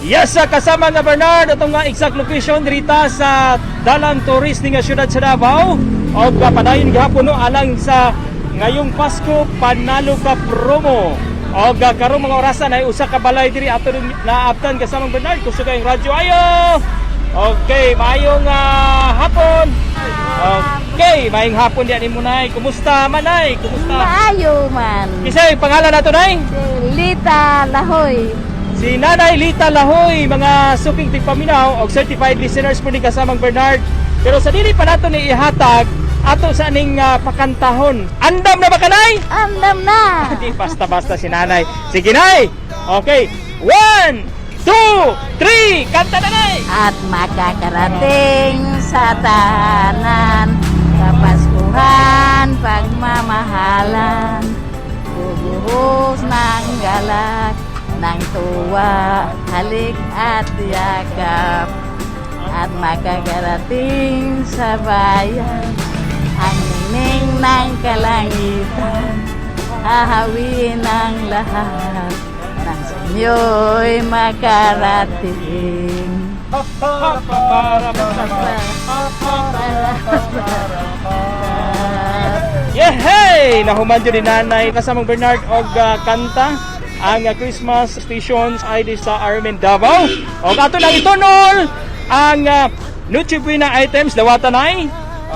Yes, kasama nga Bernard, atong nga exact location dirita sa Dalan Tourist nga siyudad sa Davao. Og padayon gihapon, no, alang sa ngayong Pasko Panalo Ka promo. Og karong mga orasan ay usa ka balay diri ato naabtan, kasamang Bernard. Kusog kayong radyo ayo. Okay, maayong hapon. Okay, maayong hapon diyan nimo, Nay. Kumusta man, Nay? Kumusta? Maayo man. Kisay pangalan nato, Nay? Si Lita Lahoy. Si Nanay Lita Lahoy, mga suking tigpaminaw og certified listeners po ni kasamang Bernard. Pero sa dili pa nato ni ihatag ato sa aning pakantahon. Andam na ba kanay? Andam na. Di basta-basta si Nanay. Sige, Nay. Okay. One, two, three. Kanta na, Nay. At makakarating sa tahanan, kapaskuhan, pagmamahalan, bubuhos ng galak, ng tuwa, halik at yakap. At makakarating sa bayan, ang ningning ng kalangitan, hahawiin ang lahat nang sa inyo'y makarating. Yehey! Nahuman jud ni Nanay, kasamang Bernard, og kanta ang Christmas stations ay di sa Armen Davao. Og ato lang itunol ang Noche Buena items dawatan, Nay.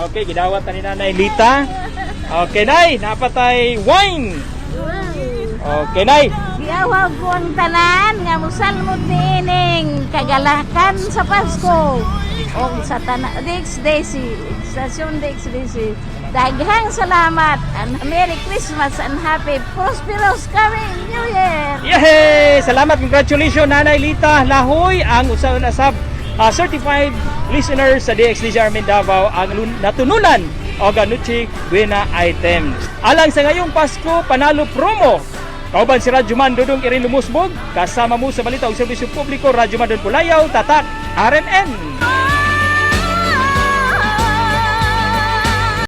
Okay, gidawat na ni Nanay Lita. Okay, Nay, napatay wine. Okay, Nay. Giawhag ko ang tanan nga musalmod niining kagalakan sa Pasko. O sa tanan DXDC, Stasyon DXDC. Daghang salamat and Merry Christmas and Happy Prosperous Coming New Year! Yehey! Salamat, congratulations, Nanay Lita Lahoy, ang usa na sab certified listener sa DXDC Armen Davao ang natunulan og ang Noche Buena items. Alang sa ngayong Pasko Panalo promo. Kauban si Radyoman Dudong Irin Lumusbog, kasama mo sa balita ug serbisyo publiko, Radyoman Don Pulayaw, Tatak RMN.